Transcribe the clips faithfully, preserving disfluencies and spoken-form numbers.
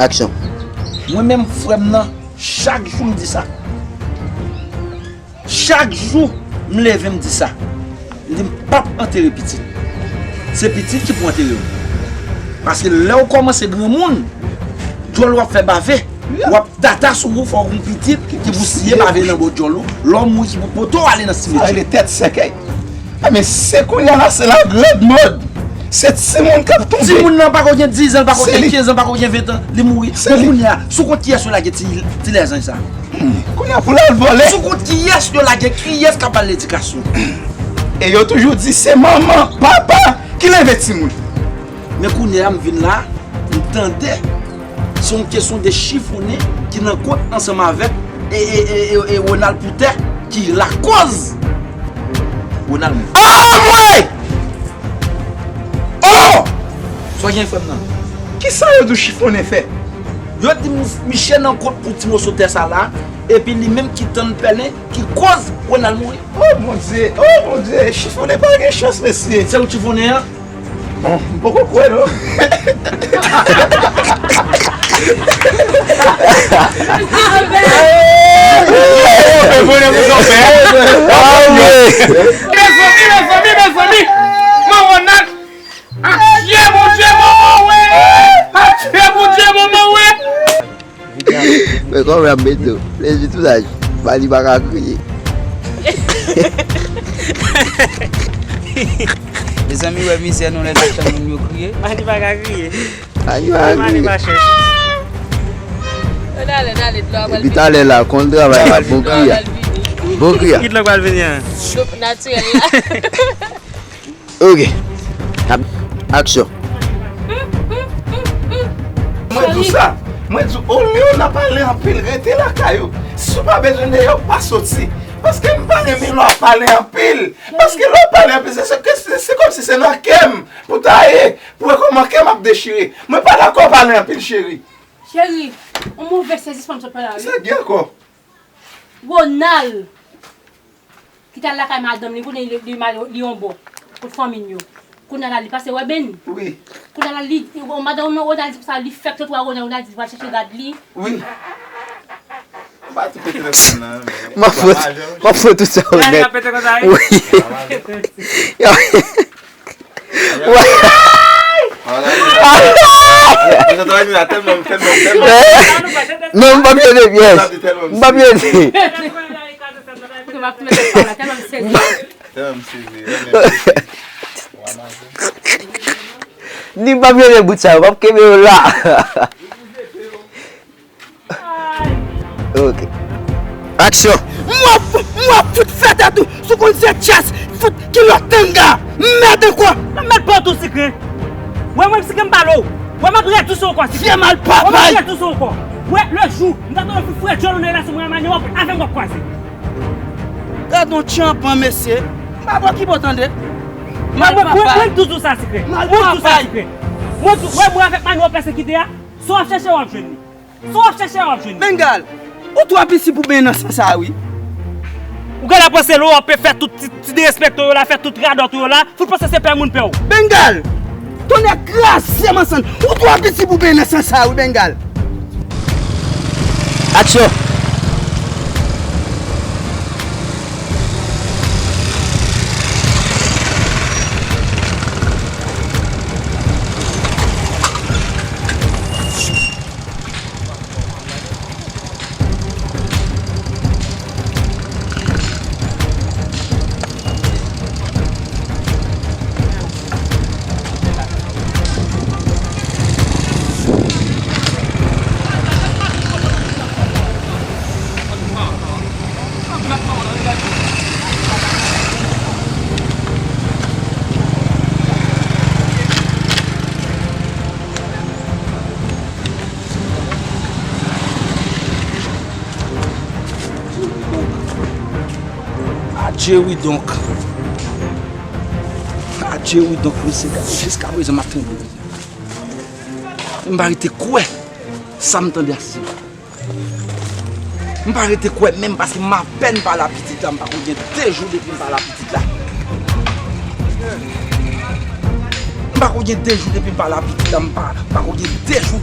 Aksyon. Mwen menm, frè m nan, chak jou m di sa. Chak jou m leve m di sa. M di m p ap antere pitit. Se pitit ki pou antere w. Paske lè w kòmanse granmoun, djòl w ap fè bave. W ap tata sou ou, fò w gen pitit ki pou siye bave nan bò djòl ou. Lè w mouri ki pou pote w ale nan simetyè. Sa rele tèt sèkèy. Ebyen, se kounye a la, se la grande mode. Se timoun k ap tonbe. Timoun nan pako gen diz an, l pako gen kenz an, l pako gen ven an, li mouri. Men kounye a, sou kont kiyès yo lage ti, ti lèzanj sa? Kounye a pou l al vòlè. Sou kont kiyès yo lage, kiyès k ap ba l ledikasyon? E yo toujou di se manman, papa ki leve timoun. Men kounye a m vin la, m tande se yon kesyon de chifonnen ki nan kont ansanm avèk e, e, e, e, e Ronald Poutè ki lakòz Ronald mouri. Anmwey! Oh! Sa w gen, frè m nan? Kisa yo di w chifonnen fè? Yo di m, miche nan kont pou ti moso tè sa la, epi li menm ki tann pèlen, ki koz Ronald mouri. Oh Bondye, oh Bondye, chifonnen pa gen chans, mesye. Se ou chifonnen an? Bon, m poko kwè non. Mezanmi, mezanmi, mezanmi. Manman Nat. Adye Bondye, manman wè. Adye Bondye, manman wè. Men kòman m ap mete w? Plezi tou laj. Mani pa ka kriye. Mezanmi, wè mizè nou lè n ap tann moun yo kriye. Mani pa ka kriye. Mani pa ka kriye. Mani pa chèche. Epi talè la, konn travay la, bon kri a. Bon kri a. Kit lòk pral vini an. Natirèl la. Ok. Aksyon. Mwen di w sa. Mwen di w, olye w nan pale anpil, rete lakay ou. Si w pa bezwen deyò, pa soti. Paske m pa renmen lè w ap pale anpil. Paske lè w ap pale anpil, se, se, se, se kòmsi se nan kè m pou ta ye, pou wè kòman kè m ap dechire. Mwen pa dakò pale anpil, cheri. Cheri, yon move sezisman m sot pran la, wi. Sa gen ankò? Ronald, ki t al lakay madanm li, kounye a li, li, li yon bò, kot fanmi n yo. Kounye a la, li pase wè Benny. Wi. Kounye a la, li, madanm Ronald di konsa, li fèk sot wè Ronald, Ronald di li pral chèche gad li. Wi. Ou pa tou pete nan kòm nan, men. M ap fè, m ap fè tout sa ou nèt. Wi. Non, m p ap jete pyès. M p ap jete. Ni m p ap jete bout sa yo, m ap kenbe yo la. Ok. Aksyon. Mwen ap, mwen ap fout fè tèt ou sou konn se tchès, fout kilòt tanga. Mèd ankò. M ap mèt pòt ou sikre. Wè mwen sikre m pale w. Wè m ap rèd ou sou ankò sikre. Fè mal papay. Wè m ap rèd ou sou ankò. Wè lè jou m ta tande fout frè djòl ou nan relasyon mwen a mannyè w ap avè m w ap kwaze. Gad yon tchanpan mesye. M pa bò ki bò tande. Mwen, mwen, mwen, mwen toujou sa sikre. Mwen toujou sa sikre. Mwen tou, wè mwen avèk mannyè w ap pèsekite a. Sa w ap chèche w ap jwenn li. Sa w ap chèche a w ap jwenn. Bengal, ou twò piti pou benyen nan sans sa a wi. Ou genlè panse lè w ap fè tout ti, ti derespekte w yo la, fè tout radòt w yo la, fout panse se pè moun pè w. Bengal, tonnè kraze m ansanm. Ou twò piti pou benyen nan sans sa a wi Bengal. Aksyon. Adje wi donk. Adje wi donk, mesye, gade, jiskaprezan m ap tranble. M pa rete kwè sa m tande a se. M pa rete kwè menm paske m apèn pale a pitit la, m pako gen de jou depi m pale a pitit la. M pako gen de jou depi m pale a pitit la, m pa, m pako gen de jou.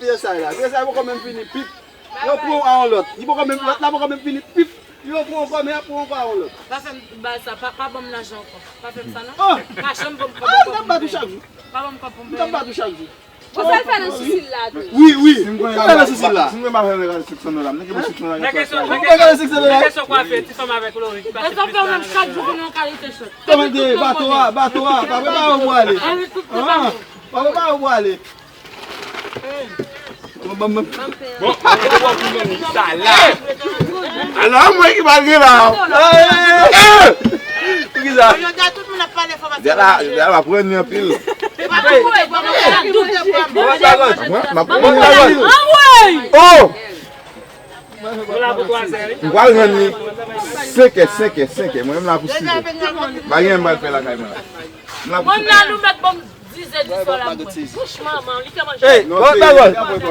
P S I la. P S I poko menm fini, pip. Yo pran yon a yon lòt. Li poko menm, lòt la poko menm fini, pip. Yo pran ankò, men y ap pran ankò a yon lòt. Pa fè m ba sa, pa, pa ban m lajan ankò. Pa fè m sa non. Oh! Pa janm ban m kòb ankò pou m peye. M t ap bat ou chak jou. Pa ban m kòb pou m peye. M t ap bat ou chak jou. Pou sa l fè nan sousi l la tou. Wi, wi. Sa fè nan sousi l la. Si m gen pa fè regal six cents dola, m gen pou six cents dola. Nan kesyon, nan kesyon, nan kesyon kwafè, ti fanm avèk Lori ki pase plis la. Sa fè menm chak jou pou nou kalite chòt. Kòmande bato a, bato a, pa prepare w pou ale. Pa prepare w pou ale. Bon, bon, bon. Bon, bon, bon, bon, bon, sa la. Alò, mwen ki pa gen la. Eh! Poukisa? Jodi a, tout moun ap pale enfòmasyon. Jodi a la, jodi a la, m ap rann li anpil. M ap rann li anpil. Oh! M pral rann li senkè, senkè, senkè. Mwen, m la pou sijè. Pa gen anyen m pral fè lakay mwen la. M la pou sijè. Mwen, nan nou mèt ban m Dizè di swa la mwen. Bouch manman, li ka manje. Hey, non, Bagòt, Bagòt.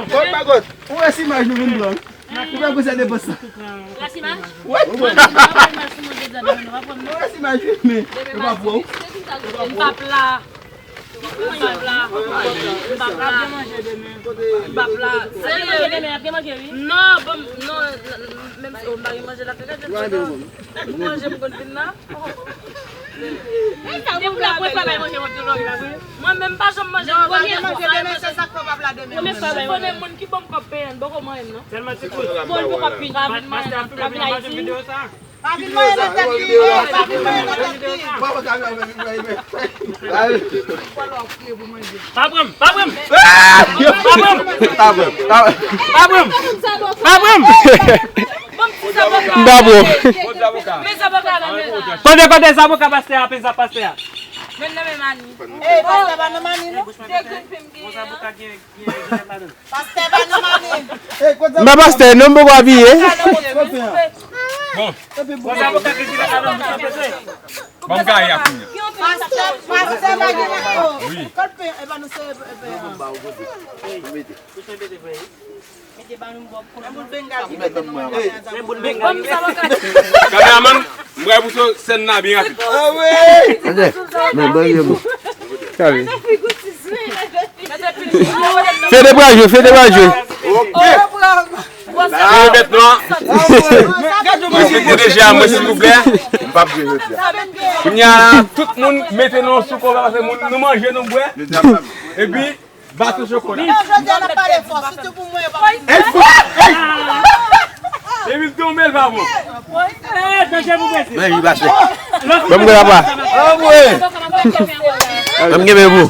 Bagòt, Bagòt. Ou wè si imaj nou vin blan. Ou wè konsa depans sa. Ou wè si imaj? Ou wè si imaj, men yo pa pran. M p ap la. M p ap la. M p ap la. M p ap la. Serye. Non, bon, non, menm si m pa gen manje la, manje m konn vin la. Depi la, mwen pa bay manje mwen tou lòk la, vre. Mwen menm pa janm manje. Non, pa gen manje demen, se sa k fè w pa vle demen. Mwen menm pa bay manje. Konnen moun ki ban m kòb peyen, bòkò mwen menm, non. Tèlman ti kout. Bon, l poko ap vin. Pa vin manyen nan tèt li. Pa vin manyen nan tèt li. Pa vin manyen nan tèt li. Pa pran m, pa pran m. Pa pran m. Pa pran m. Pa pran m. M pa bon. Men zaboka la, men la. Kote, kote zaboka pastè a, apèl sa pastè a. Men nan men mani. Ey, pastè pa nan mani, non. Se grenn pen m genyen an. Pastè pa nan mani. M pa pastè, non, m poko abiye. Bon. Bon, zaboka ki di la, la, la, la. Bon, m gaye a kounye a. Pastè, pastè pa gen mani. Wi. Kot pen, e pa nou se, e, pen an. Kameramann, m pral pouse sèn nan byen rapid. Men, men, men, men. Fede pral jwe, Fede pral jwe. Mwen mèt nou an. Mwen se deja mwen silvouplè. M p ap jwe jodi a. Kounye a tout moun mete nou sou konba paske moun nou manje nou bwè. Epi baton chokola. Jodi a n ap pale fò, sitou pou mwen yo pa. Epi l tonbe l pa bon. Men li pase. Ban m gade apa. Ban m kenbe pou.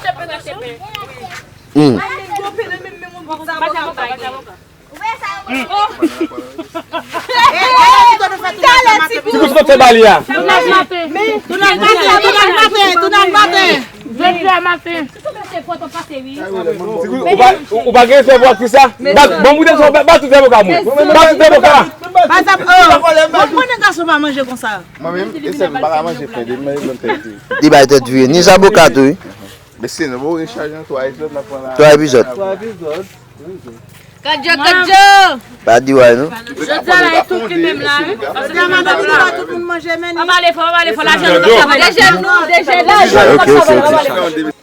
Hmm. Ti kout kote bali a. Tounen maten, tounen maten, tounen maten. Ou pa gen fè pou aktris la? Bat, ban m ou de bat tout avoka mwen. Bat tout avoka. Bat avoka. Mwen nan gason pa manje konsa. Mwen menm, e sèl m pa ka manje pen, depi manje pen tou. Li bay tèt vire. Ni zaboka tou wi. Mesye, nou bon rechaje nan twa epizòd n ap pran la. Twa epizòd. Kadjo, kadjo. Pa di way non. Jodi a la e tout li menm la wi. Paske madanm li la tout moun manje men. Pa pale fò, pa pale fò, lajan nou travay. Deje nou, deje lajan. Ok, ok, ok.